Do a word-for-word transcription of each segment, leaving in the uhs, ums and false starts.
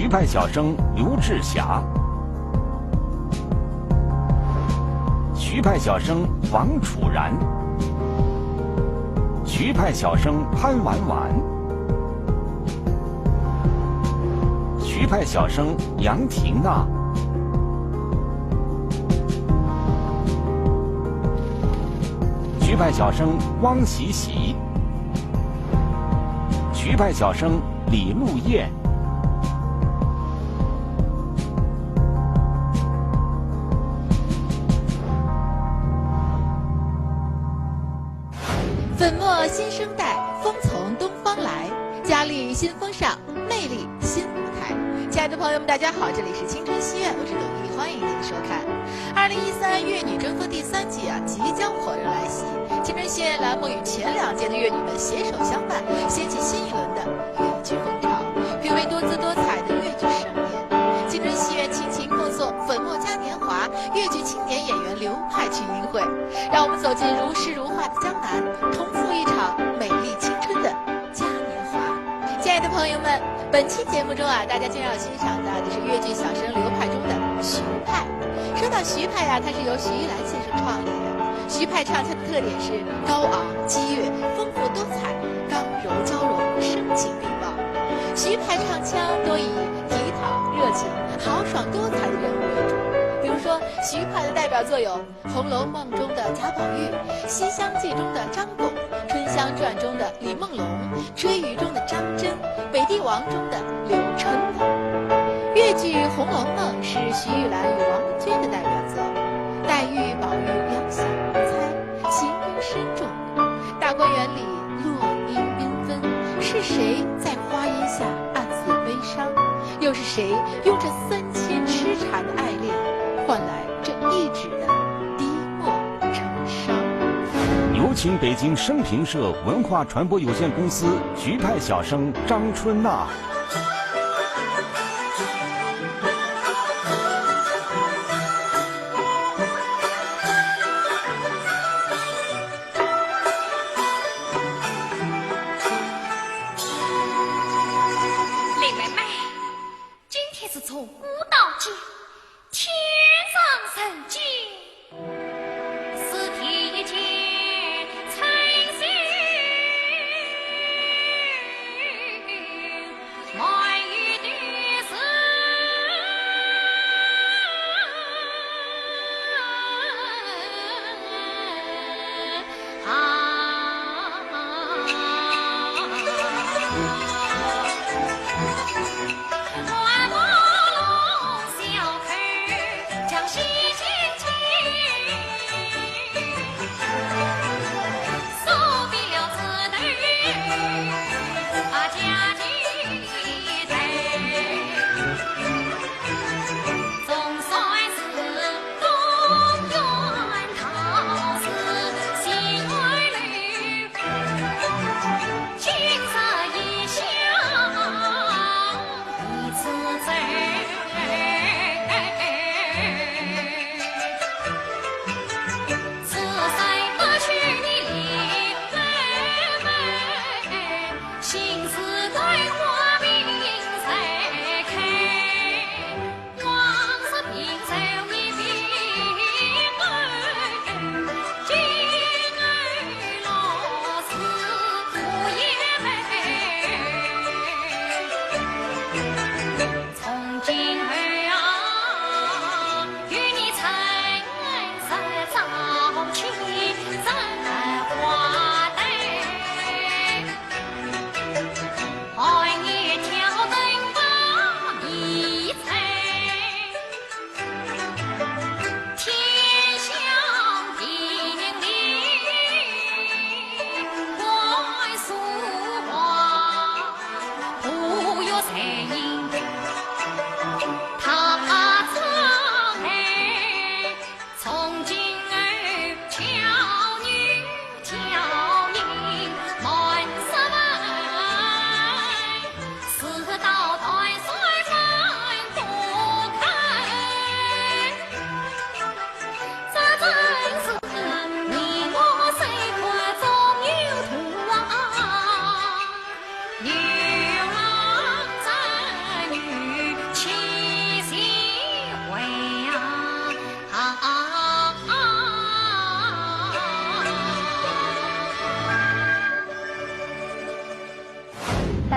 徐派小生刘志霞，徐派小生王楚然，徐派小生潘婉婉，徐派小生杨婷娜，徐派小生汪喜喜，徐派小生李陆燕。 粉墨新生代，风从东方来，佳丽新风尚，魅力新舞台。亲爱的朋友们，大家好，这里是青春戏院，我是董丽，欢迎您的收看。二零一三越女争锋第三季啊，即将火热来袭。青春戏院栏目与前两届的越女们携手相伴，掀起新一轮的越剧风潮，品味多姿多彩的越剧盛宴。青春戏院倾情奉送粉墨嘉年华，越剧青年演员流派群英会。让我们走进如诗如画的江南，同赴一场美丽青春的嘉年华。亲爱的朋友们，本期节目中啊，大家将要欣赏到的是越剧小生流派中的徐派。说到徐派呀、它是由徐玉兰先生创立的。徐派唱腔的特点是高昂、激越、丰富多彩，刚柔交融，声情并茂。徐派唱腔多以皮套、热情、豪爽多彩的人物为主。比如说，徐派的代表作有《红楼梦》中的贾宝玉，《西厢记》中的张巩，《春香传》中的李梦龙，《追鱼》中的张桢，《北地王》中的刘春风。越剧《红楼梦》是徐玉兰与王文娟的代表作，黛玉、宝玉两小无猜，情深深重。大观园里落英缤纷，是谁在花荫下暗自悲伤？又是谁用这三千痴缠的爱恋，换来这一纸的低墨成伤？有请北京升平社文化传播有限公司徐派小生张春娜。 林妹妹，今天是从古到今，天上人间，是第一件春事。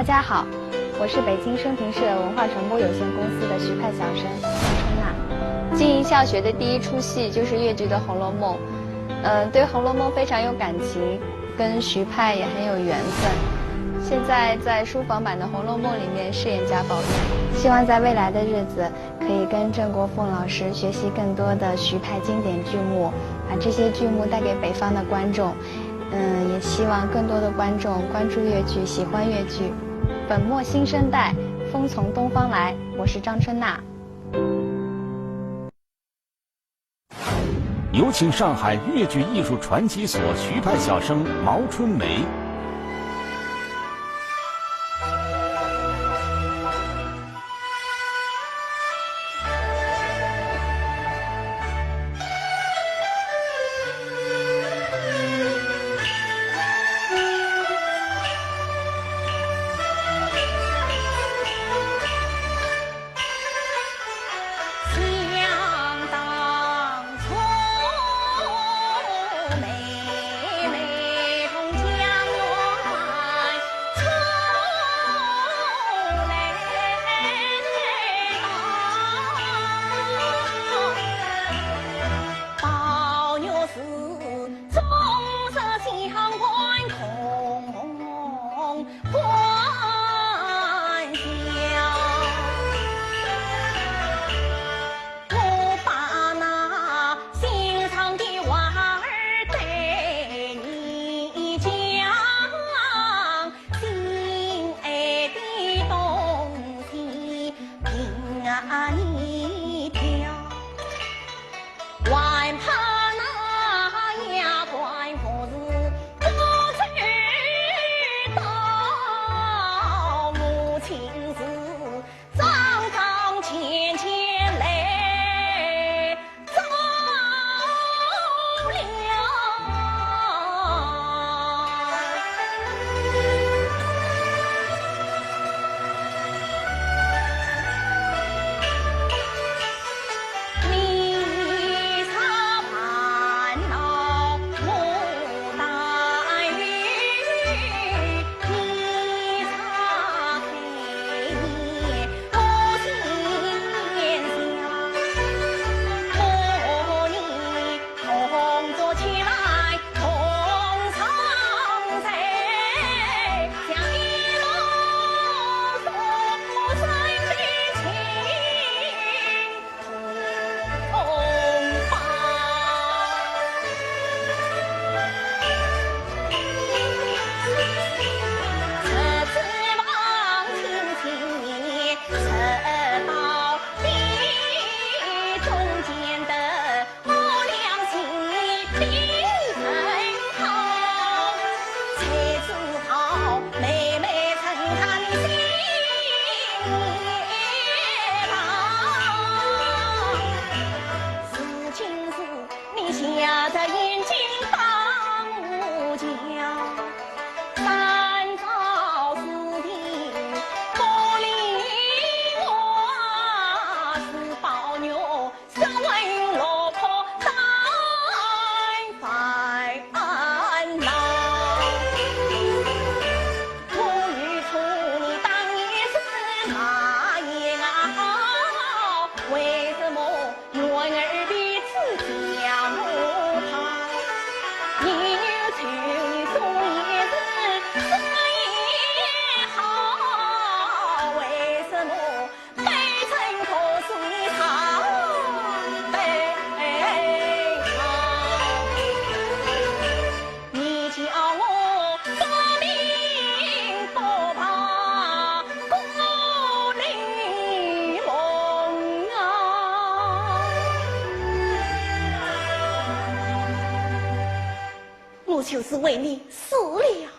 大家好，我是北京升平社文化传播有限公司的徐派小生张春娜。进校学的第一出戏就是越剧的《红楼梦》，嗯，对《红楼梦》非常有感情，跟徐派也很有缘分。现在在书房版的《红楼梦》里面饰演贾宝玉，希望在未来的日子可以跟郑国凤老师学习更多的徐派经典剧目，把这些剧目带给北方的观众。嗯，也希望更多的观众关注越剧，喜欢越剧。本墨新生代，风从东方来，我是张春娜。有请上海越剧艺术传奇所徐派小生毛春梅。我就是为你死了。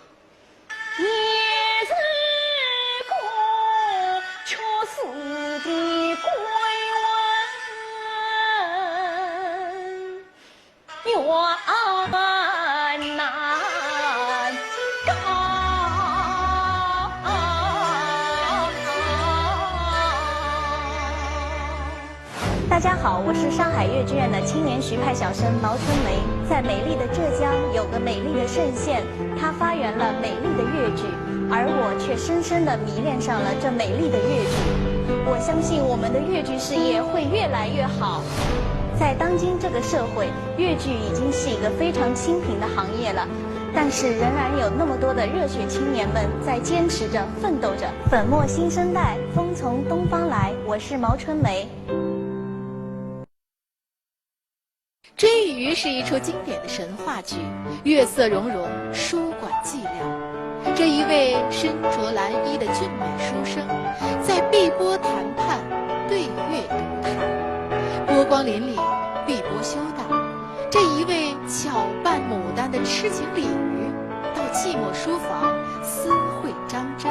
大家好，我是上海越剧院的青年徐派小生毛春梅。在美丽的浙江，有个美丽的嵊县，它发源了美丽的越剧。而我却深深地迷恋上了这美丽的越剧。我相信我们的越剧事业会越来越好。在当今这个社会，越剧已经是一个非常清贫的行业了，但是仍然有那么多的热血青年们在坚持着、奋斗着。粉墨新生代，风从东方来。我是毛春梅。 《追鱼》是一出经典的神话剧，月色融融，书馆寂寥。这一位身着蓝衣的俊美书生，在碧波谈判，对月独谈。波光粼粼，碧波休荡。这一位巧扮牡丹的痴情鲤鱼，到寂寞书房私会张真。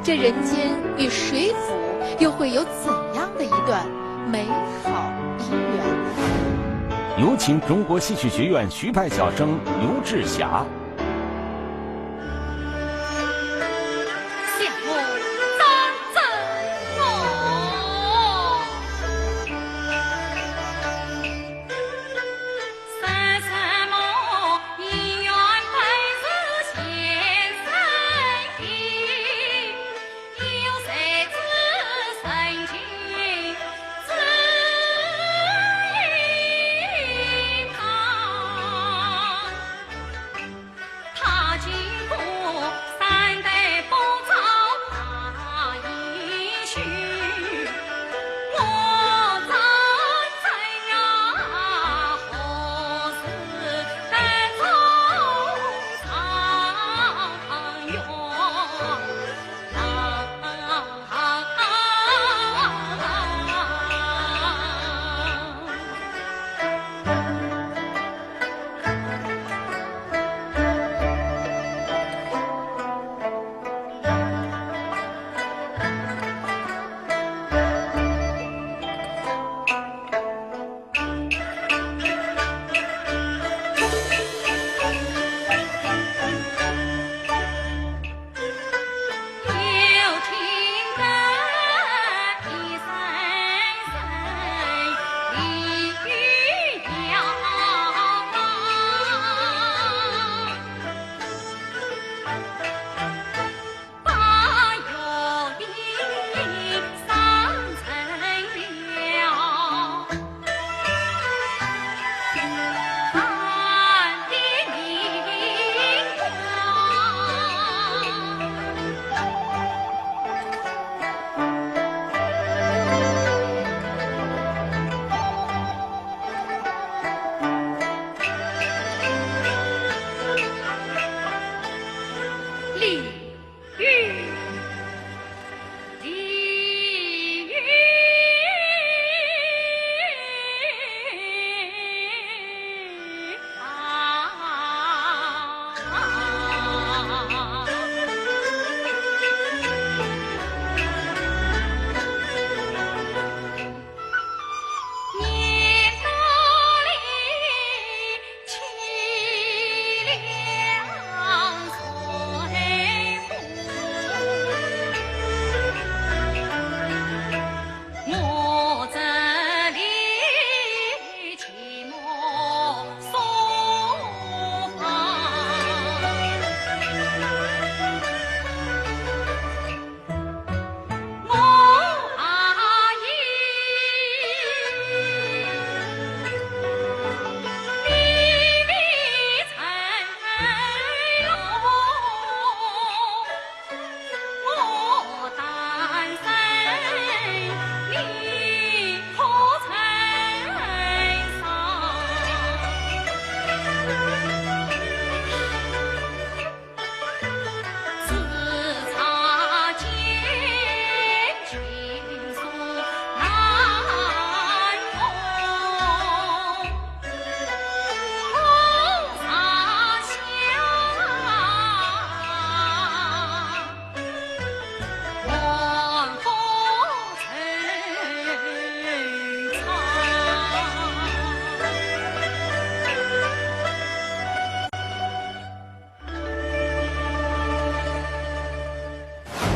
这人间与水府又会有怎样的一段 美好姻缘。有请中国戏曲学院徐派小生刘志霞。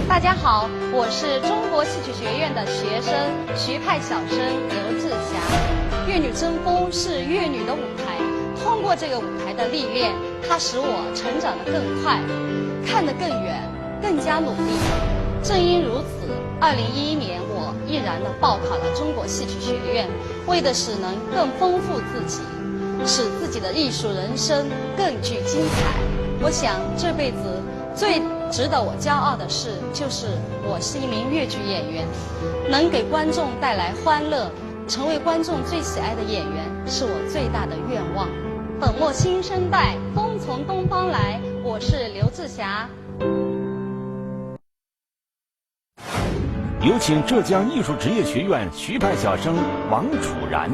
大家好，我是中国戏曲学院的学生徐派小生刘志霞。《越女贞丰》是越女的舞台，通过这个舞台的历练，它使我成长得更快，看得更远。更加努力。正因如此，二零一一年我毅然地报考了中国戏曲学院，为的是能更丰富自己，使自己的艺术人生更具精彩。我想这辈子最值得我骄傲的事，就是我是一名越剧演员，能给观众带来欢乐，成为观众最喜爱的演员，是我最大的愿望。粉墨新生代，风从东方来，我是刘志霞。有请浙江艺术职业学院徐派小生王楚然。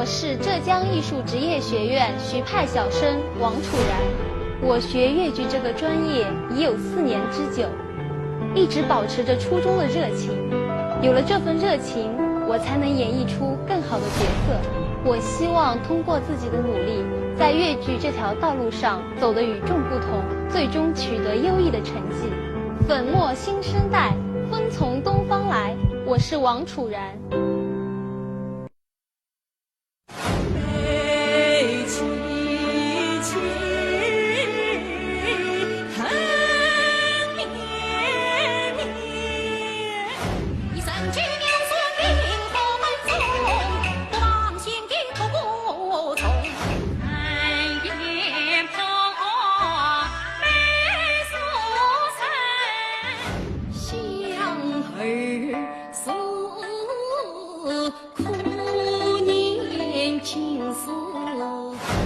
是浙江艺术职业学院徐派小生王楚然。我学越剧这个专业已有四年之久，一直保持着初衷的热情。有了这份热情，我才能演绎出更好的角色。我希望通过自己的努力，在越剧这条道路上走得与众不同，最终取得优异的成绩。粉墨新生代，风从东方来。我是王楚然。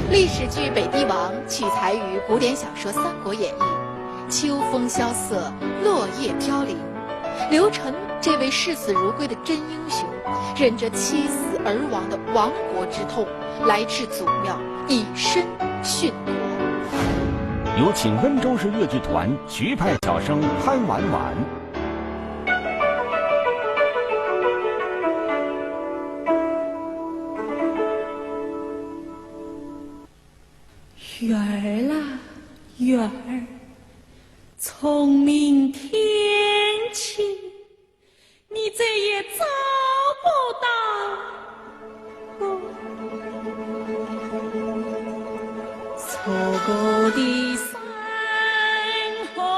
历史剧《北帝王》取材于古典小说《三国演义》，秋风萧瑟，落叶飘零。刘晨这位视死如归的真英雄，忍着妻死儿亡的亡国之痛，来至祖庙以身殉国。有请温州市越剧团徐派小生潘婉婉。月儿啦，月儿，聪明天清，你再也找不到我错过的生活了。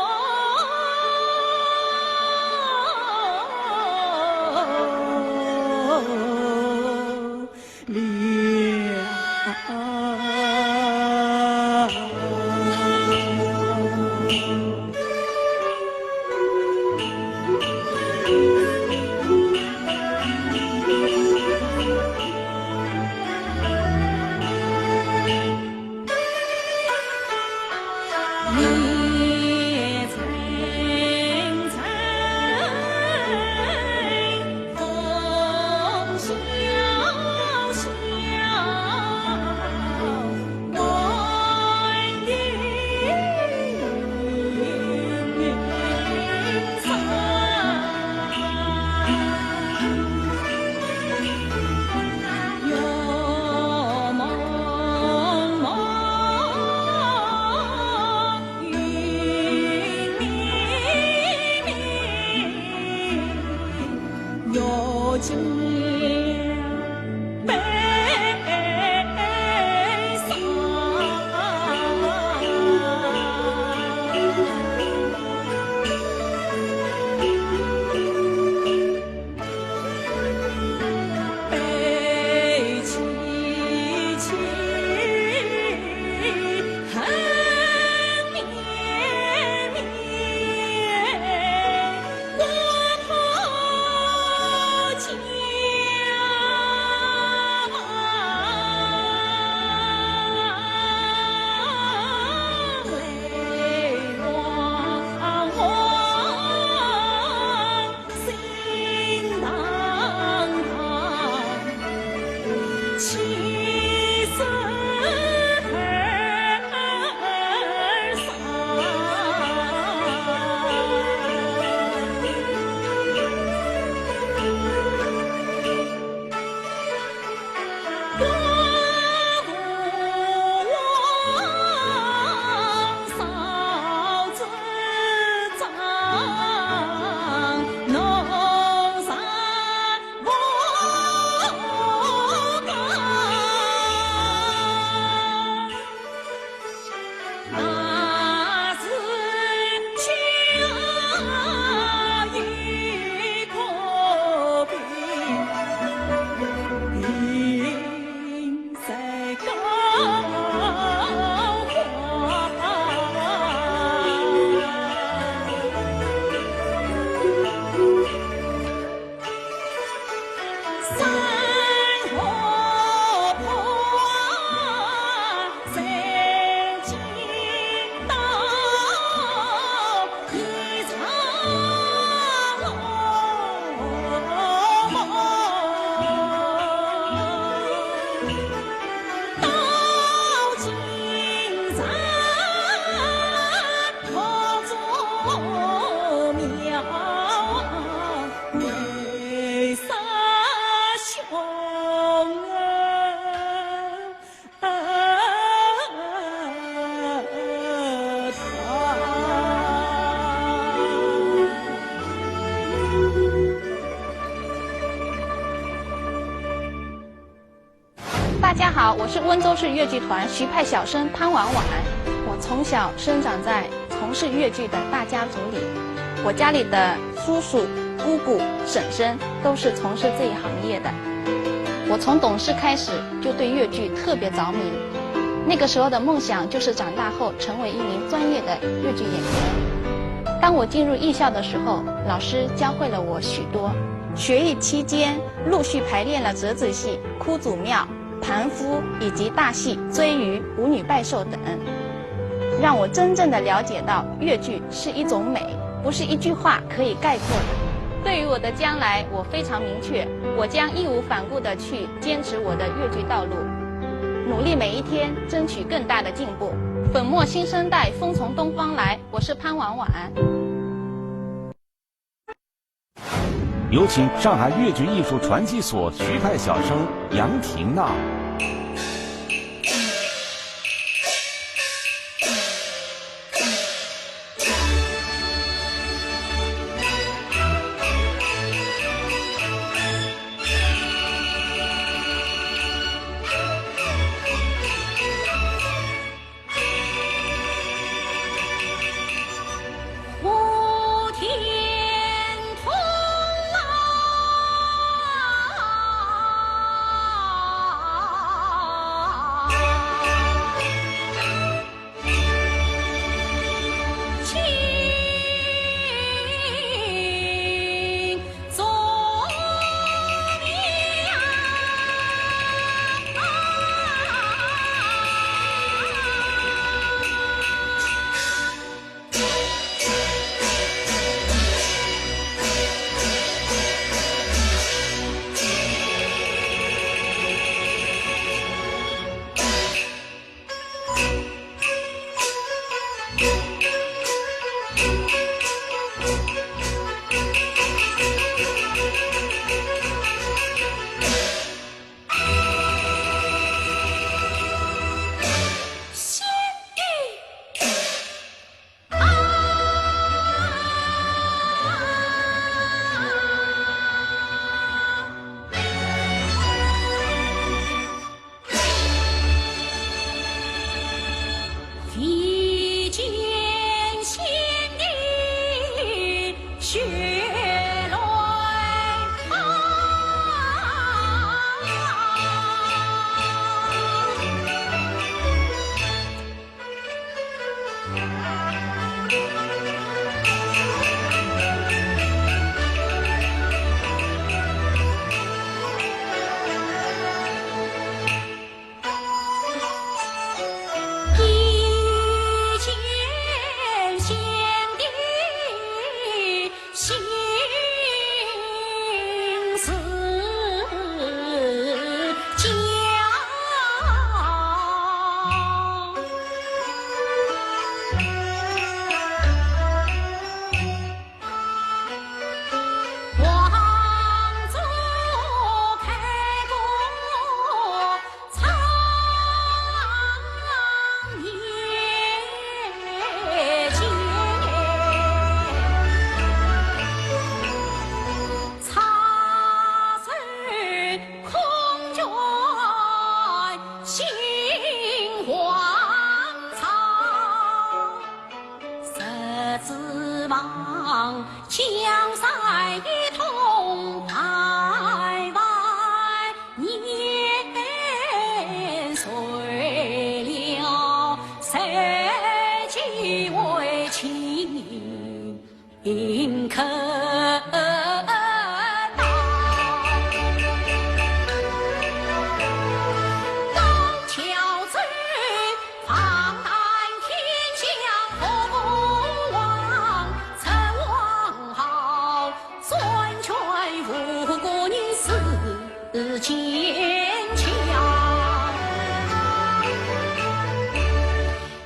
大家好，我是温州市越剧团徐派小生潘婉婉。我从小生长在从事越剧的大家族里，我家里的叔叔、姑姑、婶婶都是从事这一行业的。我从懂事开始就对越剧特别着迷，那个时候的梦想就是长大后成为一名专业的越剧演员。当我进入艺校的时候，老师教会了我许多。学艺期间，陆续排练了折子戏、哭祖庙、盘夫以及大戏《追鱼》《舞女拜寿》等，让我真正的了解到越剧是一种美，不是一句话可以概括的。对于我的将来，我非常明确，我将义无反顾地去坚持我的越剧道路，努力每一天，争取更大的进步。粉墨新生代，风从东方来，我是潘婉婉。 有请上海越剧艺术传习所徐派小生杨婷娜。江山一统百万年，谁料谁寄为情可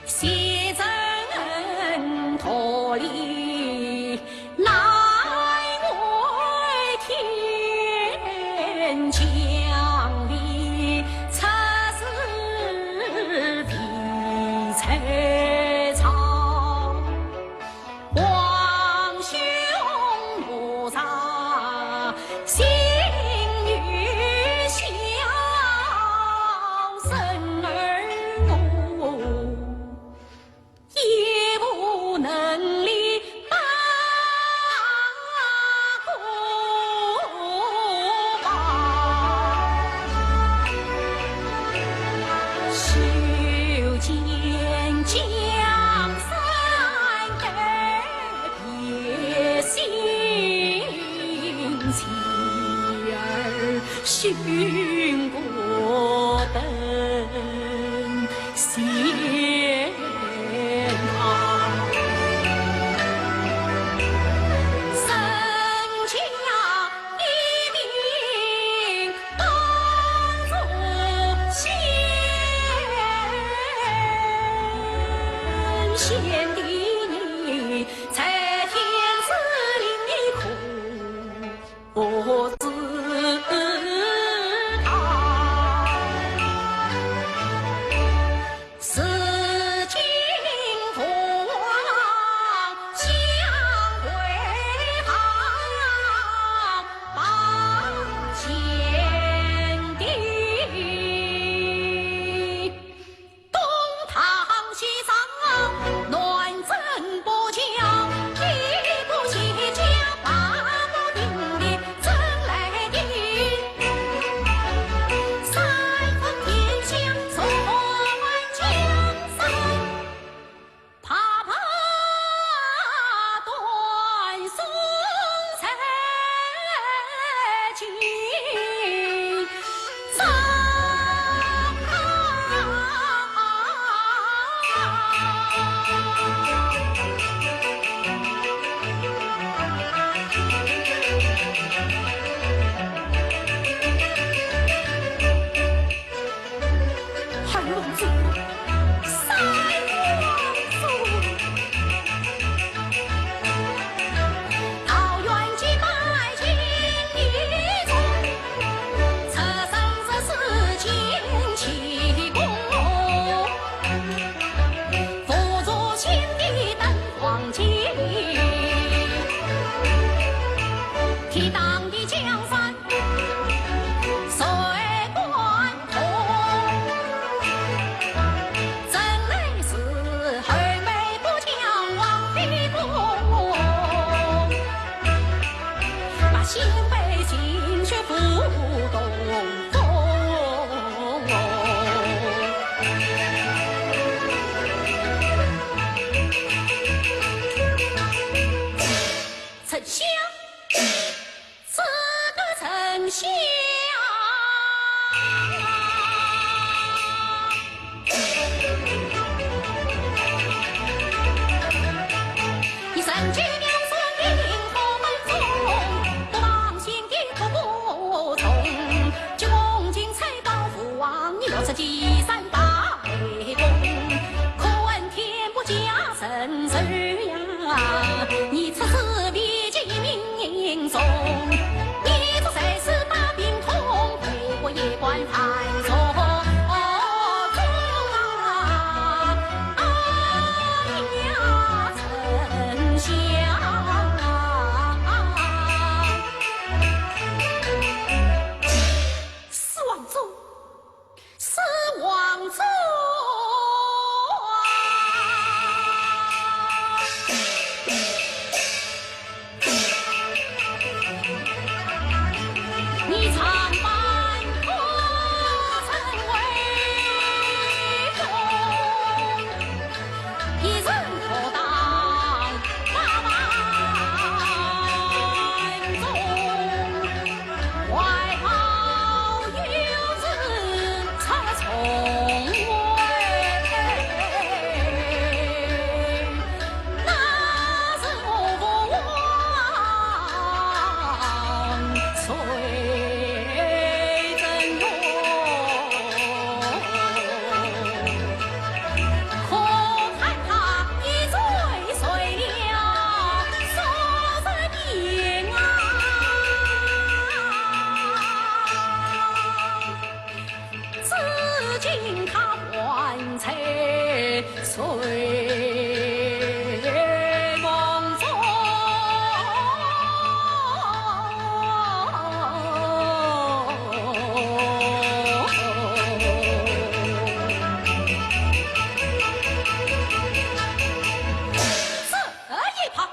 谢人道理难为天，讲理出师未在朝。皇兄哪吒心与小生儿我 也无能力把国报。修建江山改变心，妻儿殉国等 仙堂。身家一命当作仙，先帝你在天之灵，你可 不知道，世间同往相会好，拜见的。 东堂西上，南征北剿，一个谢家八国定定争来定。三分天下，数万江山，怕怕断送在今。 丞相，这个丞相。 四王子，四王金塔万岁谁梦中。这一炮。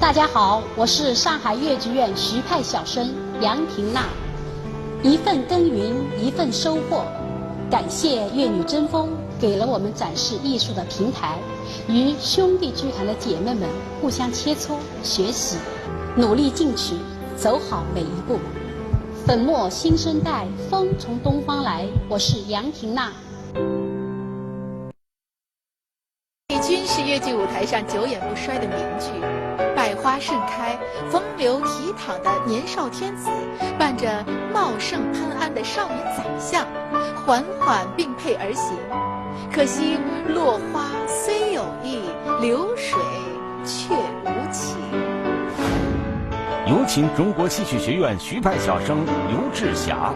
大家好，我是上海越剧院徐派小生杨婷娜。一份耕耘，一份收获。感谢《越女争锋》给了我们展示艺术的平台，与兄弟剧团的姐妹们互相切磋学习，努力进取，走好每一步。粉墨新生代，风从东方来。我是杨婷娜。 丽君是越剧舞台上久演不衰的名剧，百花盛开，风流倜傥的年少天子，伴着茂盛潘安的少年宰相，缓缓并辔而行。可惜落花虽有意，流水却无情。有请中国戏曲学院徐派小生刘志霞。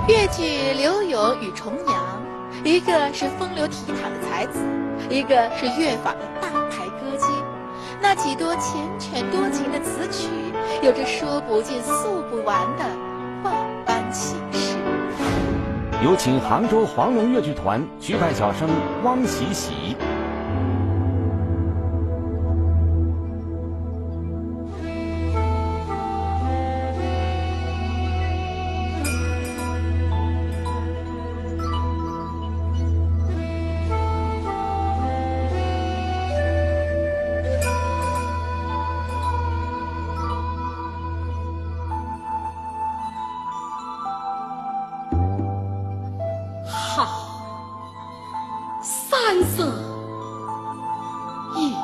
越剧《刘永与重阳》，一个是风流倜傥的才子，一个是越坊的大牌歌姬。那几多缱绻多情的词曲，有着说不尽、诉不完的万般心事。有请杭州黄龙越剧团徐派小生汪喜喜。好，三十一。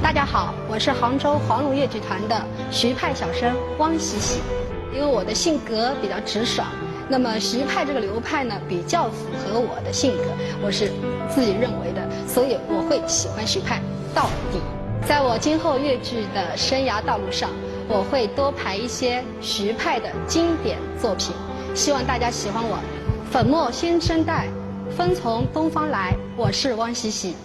大家好，我是杭州黄龙越剧团的徐派小生汪喜喜。因为我的性格比较直爽，那么徐派这个流派呢，比较符合我的性格，我是自己认为的，所以我会喜欢徐派到底。在我今后越剧的生涯道路上，我会多排一些徐派的经典作品，希望大家喜欢我。粉墨新生代，风从东方来，我是汪喜喜。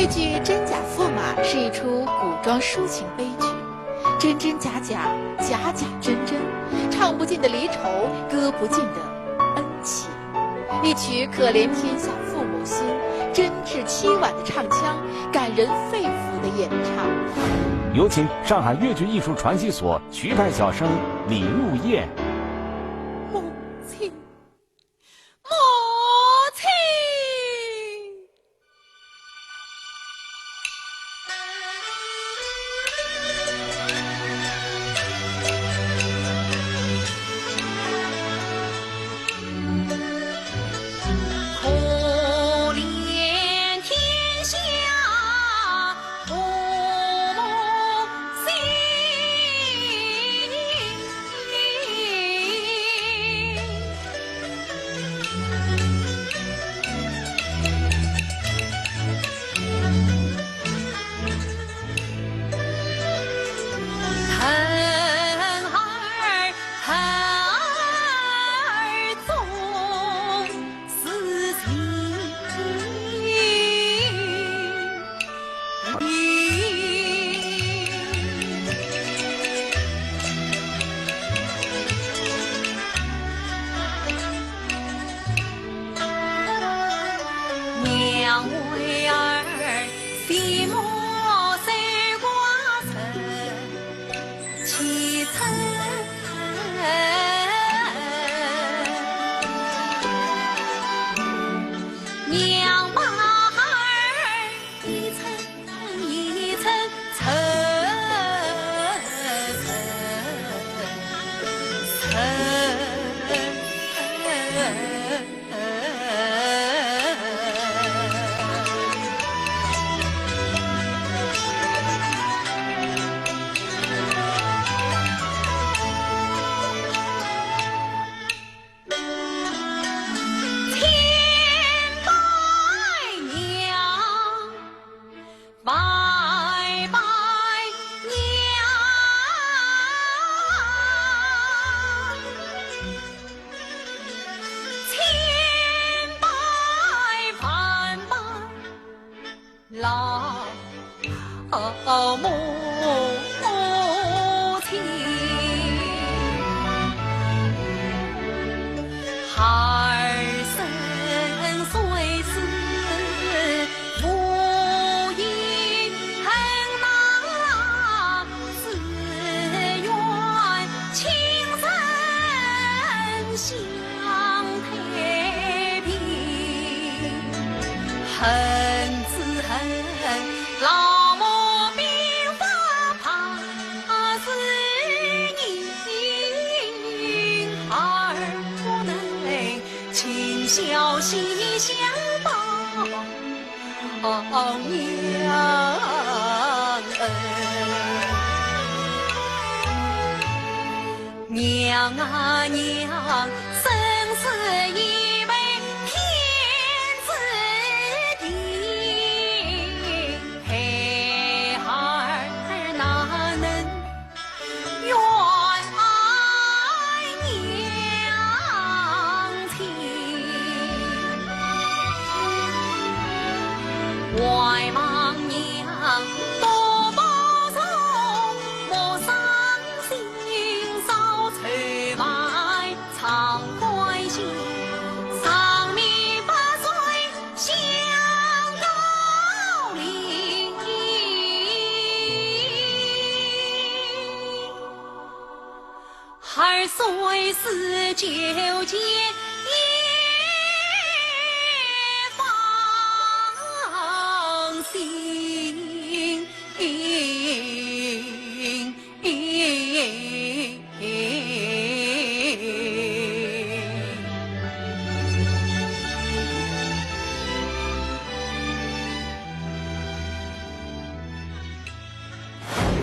《真假驸马》是一出古装抒情悲剧，真真假假，假假真真，唱不尽的离愁，歌不尽的恩情。一曲可怜天下父母心，真至凄婉的唱腔，感人肺腑的演唱。有请上海越剧艺术传习所徐派小生李露燕。母亲，母亲。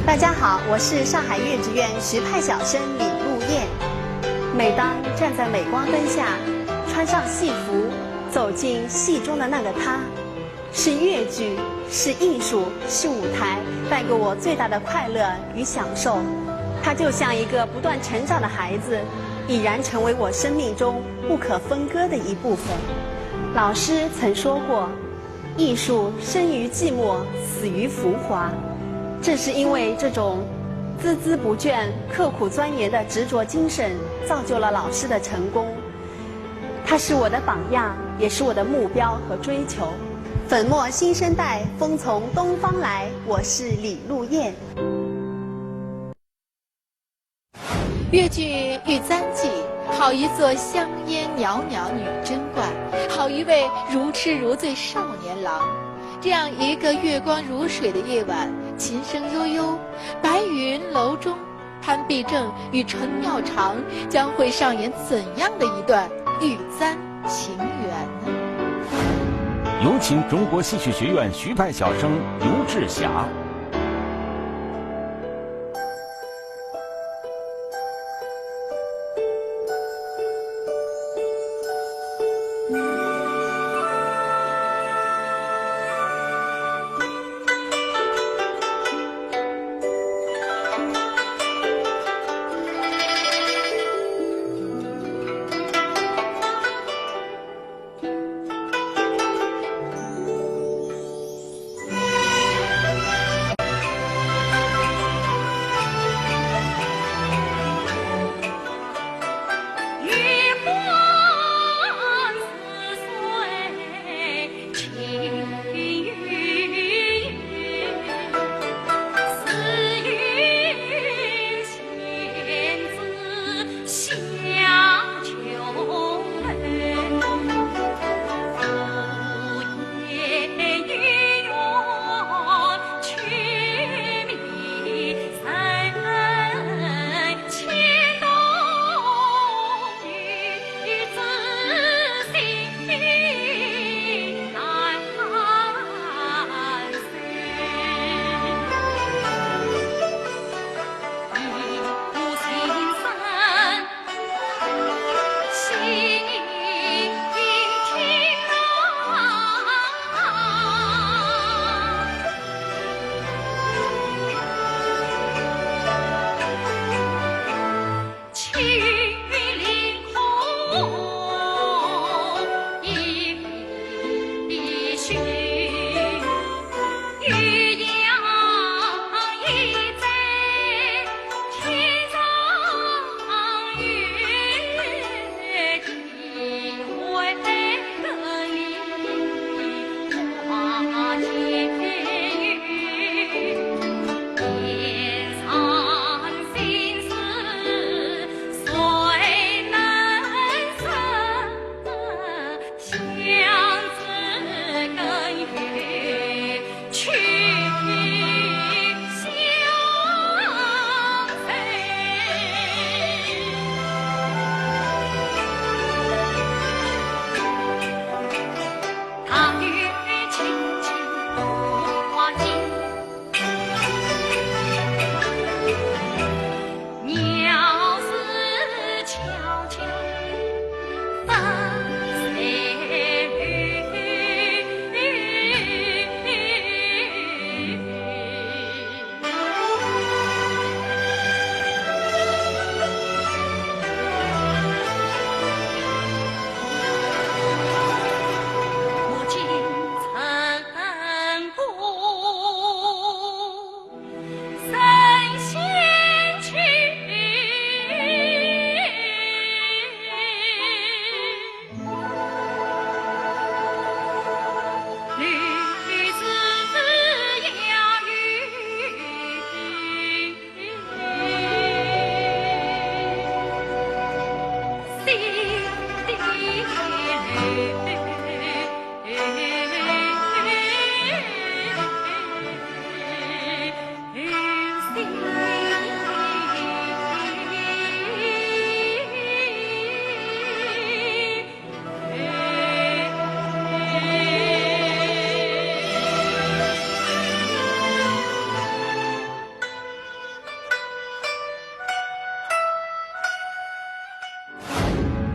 大家好，我是上海越剧院徐派小生李露燕。每当站在镁光灯下，穿上戏服，走进戏中的那个她，是越剧，是艺术，是舞台，带给我最大的快乐与享受。她就像一个不断成长的孩子，已然成为我生命中不可分割的一部分。老师曾说过，艺术生于寂寞，死于浮华。正是因为这种孜孜不倦、刻苦钻研的执着精神，造就了老师的成功。他是我的榜样，也是我的目标和追求。粉墨新生代，风从东方来。我是李路烨。 越剧《玉簪记》，好一座香烟袅袅女贞观，好一位如痴如醉少年郎。这样一个月光如水的夜晚，琴声悠悠，白云楼中，潘必正与陈妙常将会上演怎样的一段玉簪情缘呢？有请中国戏曲学院徐派小生刘志霞。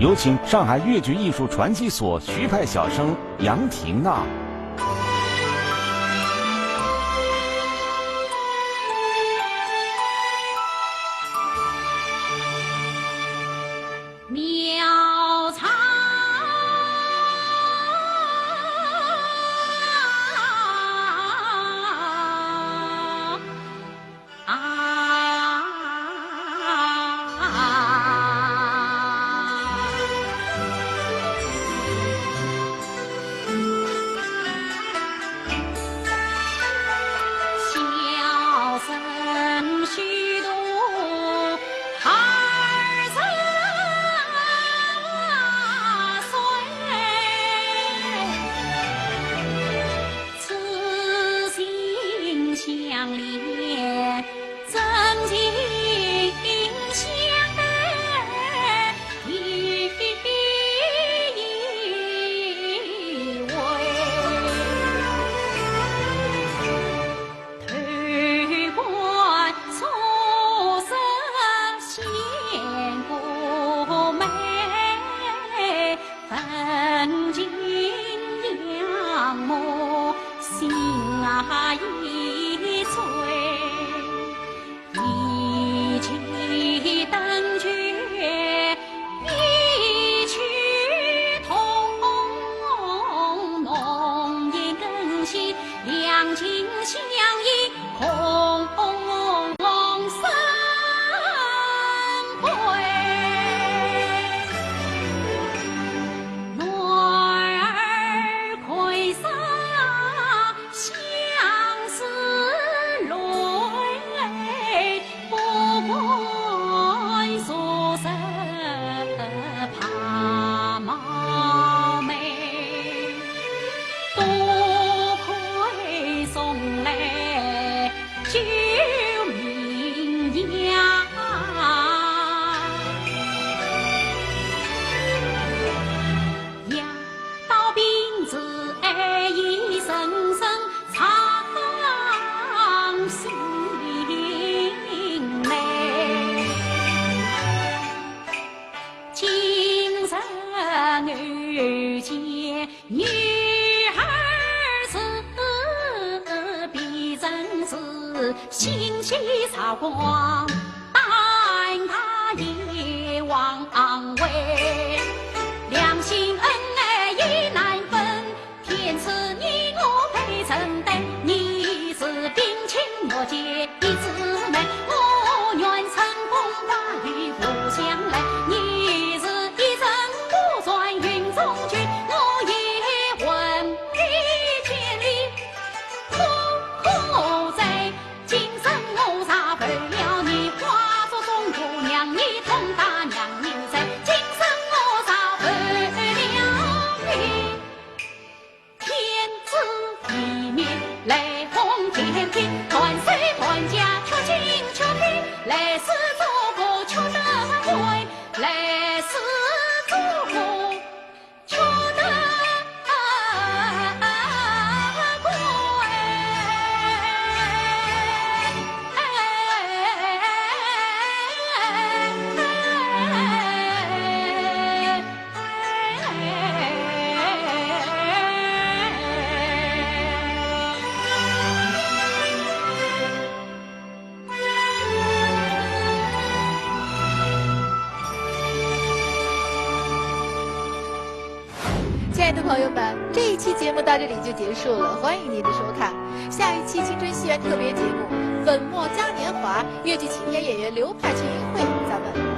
有请上海越剧艺术传习所徐派小生杨婷娜。救命呀！夜到病时哎，一声声伤心泪。今日偶见 女儿是，别人是，欣喜韶光，但她一往无回。两心恩爱已难分，天赐你我配成对。你是冰清玉洁 一枝梅，我愿春风化雨故乡来。你是一阵花船云中去，我也闻你千里苦苦追。今生我若负了你，化作钟鼓让你痛，打让你醉。今生我若负了你， 天诛地灭，雷轰天劈，断手断脚，缺筋缺肺，累死做个缺德鬼，累死做个缺德鬼。亲爱的朋友们，这一期节目到这里就结束了，欢迎您的收看。下一期《青春戏园》特别节目《粉墨嘉年华》，越剧青年演员刘派群与会，咱们